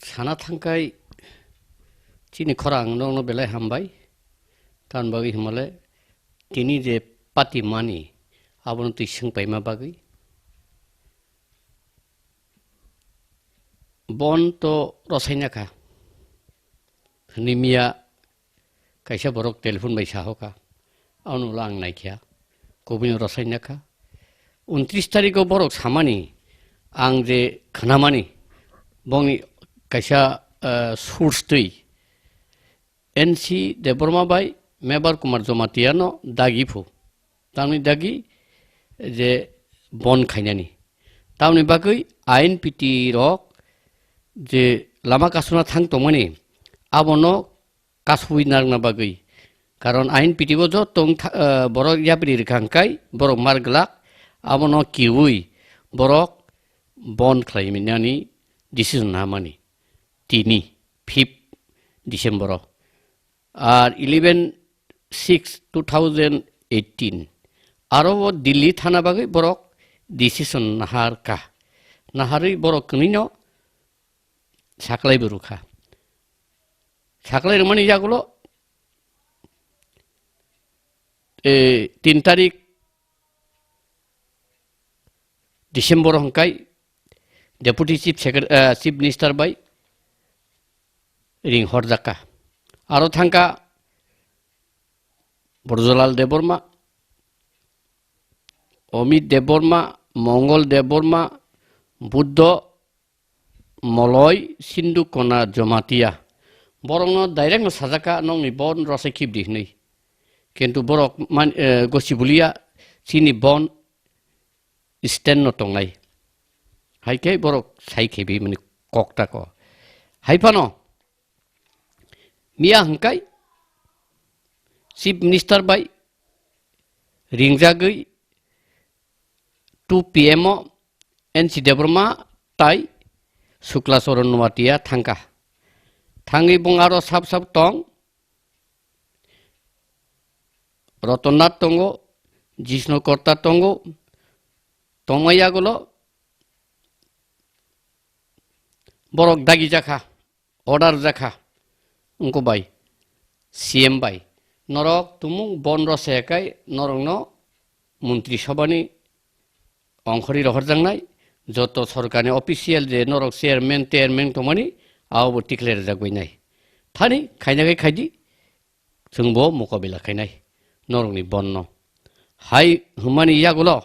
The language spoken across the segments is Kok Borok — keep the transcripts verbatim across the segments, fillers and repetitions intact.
Sana thangkai chini khorang nokno belai hambai. Tamni bagwi himale tini je pati mani abono twi swngpaima bagwi. Bon to rosaina kha. Hwnwi miya kaisa borok telephone bai sahokha. Ano ulo ang naikha. Kubui no rosaina kha. Untris tarikh o borok samani ang je khnamani bongni kaisa, eh, source twi N C Debbarma bai Mebar Kumar Jamatia no dagi phu. Tamni dagi je bon khainani. Tamni bagwi I N P T rok je lama kasuna thang tongmani abono kasui narwkna bagwi. Karon I N P T o joto wng tha-, eh, borok yapri rwkha hwnkhe borok mar glak abono kiui borok bon khlai mani decision namani tini fifth December o. Ar eleven six two thousand eighteen aro o Delhi thana bagwi borok decision nahar kha. Naharwi borok kwnwino saklai bo rwkha. Saklai rwmani yagulo, eh, tin tarik December hwnkhe Deputy Chief Secretary, eh, Chief Minister bai ring horjakha. Aro thangkha Brajlal Debbarma, Amit Debbarma, Mongol Debbarma, Buddho Moloi, Sindhu Kona Jamatia. Borokno direct no sajakha nokni bon rosai khibdi hinwi. Kintu borok man, eh, gosi bulia chini bon stand no tongnai. Hai khe borok sai khebi mani kok ta ko. Hai phano miya hwnkhe Chief Minister bai ringjagwi two P M o N C Debbarma tai Sukla Charan Noatia thangkha. Thangwi bung aro sab sab tong, Rotonnath tongo, Jishnu Korta tongo, tongma yagulo borok dagi jakha, order jakha, wngkha bai, C M bai. Norok tumung bon rosai kai norokno Montri Sobhani ongkhorwi rohorjaknai, joto sorkarni official je norok chairman, chairman tongmani, abobo tikhlai rwjakbainai. Thani khaina khe khaidi, chwngbo mokabila khainai norokni bonno. Hai hwnmani yagulo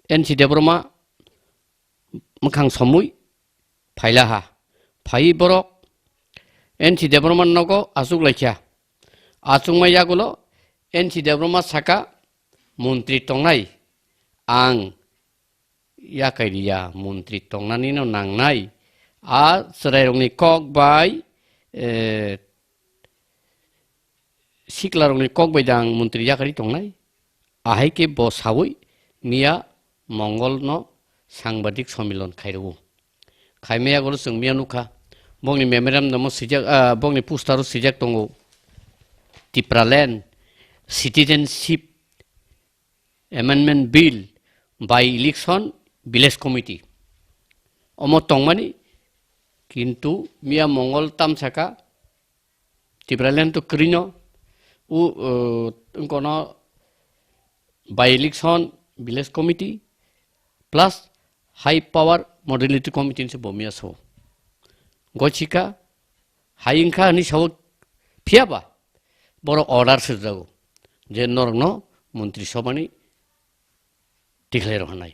N C Debbarma mwkhang somwi phailaha. Phaiwi borok N C Debbarma nogo achuk laikha. Achukma yagulo N C Debbarma saka, "Montri tongnai, ang yakai riya, montri tongnani no nangnai." A chwrairokni kok bai, eh, siklarokni kok bai dang montri yakarwi tongnai. Ahai khe bo saui miya Mongol no sangbadik somilon khairwo. Khaimaya golo chwng miya nukha. Bongni memorandum o swijak, ah, bongni poster o swijak tongo. Tipraland Citizenship Amendment Bill by Election Village Committee. Omo tongmani, kintu miya Mongol tamsaka Tipraland to kwrwino, u, uh, wngkono by election village committee plus high power modality committee se bo miya so. Gochika hai wngkha hwnwi sao, phiyaba borok order sirjago je norokno Montri Sobhani tikhlai rw hwnai.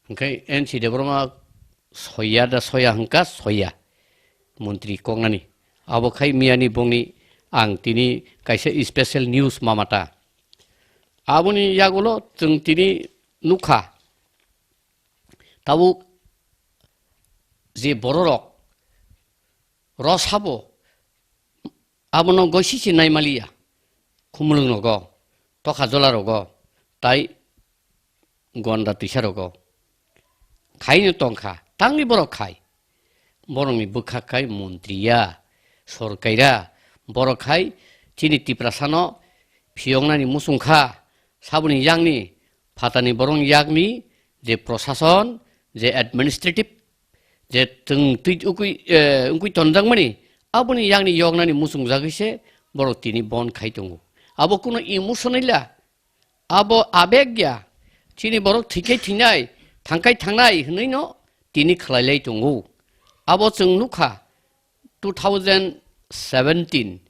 Hwnkhe N C Debbarma soya da soya hwnkha, soya montri koknani. Abo khai miyani bongni ang tini kaisa special news mamata. Aboni yagulo chwng tini nukha. Tabuk je bororok rosabo abono goisi se naimaliya. Khumulwng rogo, tokha jola rogo, tai gonda twisa rogo. Khaino tongkha, tangni borok khai. Borokni bwkha khai montriya, sorkaira, borok khai chini Tiprasano phiyoknani muchungkha, saboni yakni phatani borok yakni je prosason, je administrative je chwng twi ukui, eh, wngkui tonjakmani, aboni yakni yoknani muchungjagwi se borok tini bon khai tongo. Abo kuno emotional la, abo abeg ya, chini borok thwikhai thwinai, thangkhai thangnai hwnwi no tini khlailai tongo. Abo chwng nukha, two thousand seventeen,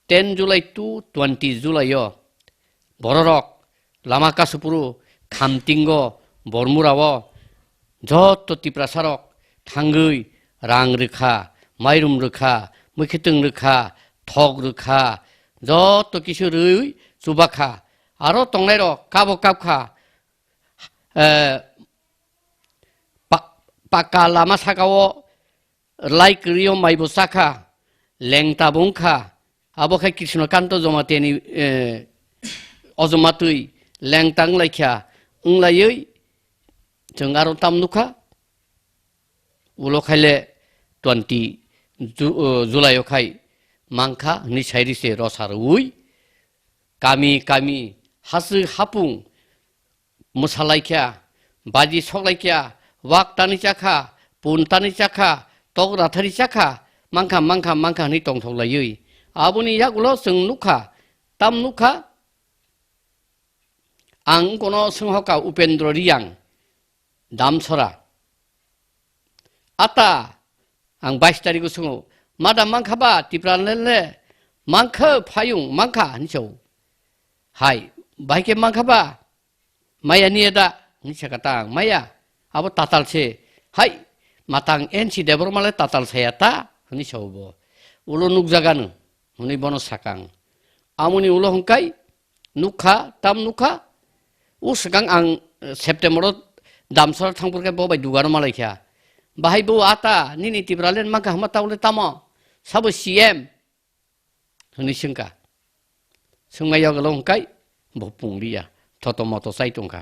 ten July to twenty July o bororok lama kasupuru Khamtingo, Bormurao, joto Tiprasarok thangwi rang rwkha, mairum rwkha, mwkhwtwng rwkha, thok rwkha, joto kisu rwi chubakha. Aro tongnairok kabo kapkha, eh, pa-, paka lama sakao rwlai kwrwi o maibo chakha, lengta bo wngkha, abo khe Krishnakanta Jamatia ni, eh, ojomatwi lengta wnglaikha, wnglaiwi chwng aro tam nukha, ulo khaile twenty Ju-, eh, July o khai mankha hwnwi sai ri se rosa rwui kami kami, hachwk hapung, mwsalaikha, baji soklaikha, wak tani chakha, pun tani chakha, tok rathari chakha, mankha, mankha, mankha hwnwi tongthoklaiwi. Aboni yagulo chwng nukha, tam nukha, ang wngkono swnghoka Upendra Reang, Damsora. Ata, ang bais tarigo swngo, madam mankha ba, Tipraland le, mankha phayung, mankha, hwnwi sao. Hai, bahai khe mankha ba, maya niya da, hwnwi sakha ta ang, maya, abo tatal se, hai, matang N C Debbarma le tatal saya ta, hwnwi sao bo. Ulo nukjagano, hwnwi bono sakang. Amoni ulo hwnkai, nukha, tam nukha, o swkang ang, eh, September o Damsora thangphuru khe bo bai dugano malaikha. Bahai bo ata, nini Tipraland mankha hwnma ta ule tamo, sabo C M? Hwnwi swngkha. Swngmai yogalo hwnkai, bo pungliya, thoto moto chai tongkha.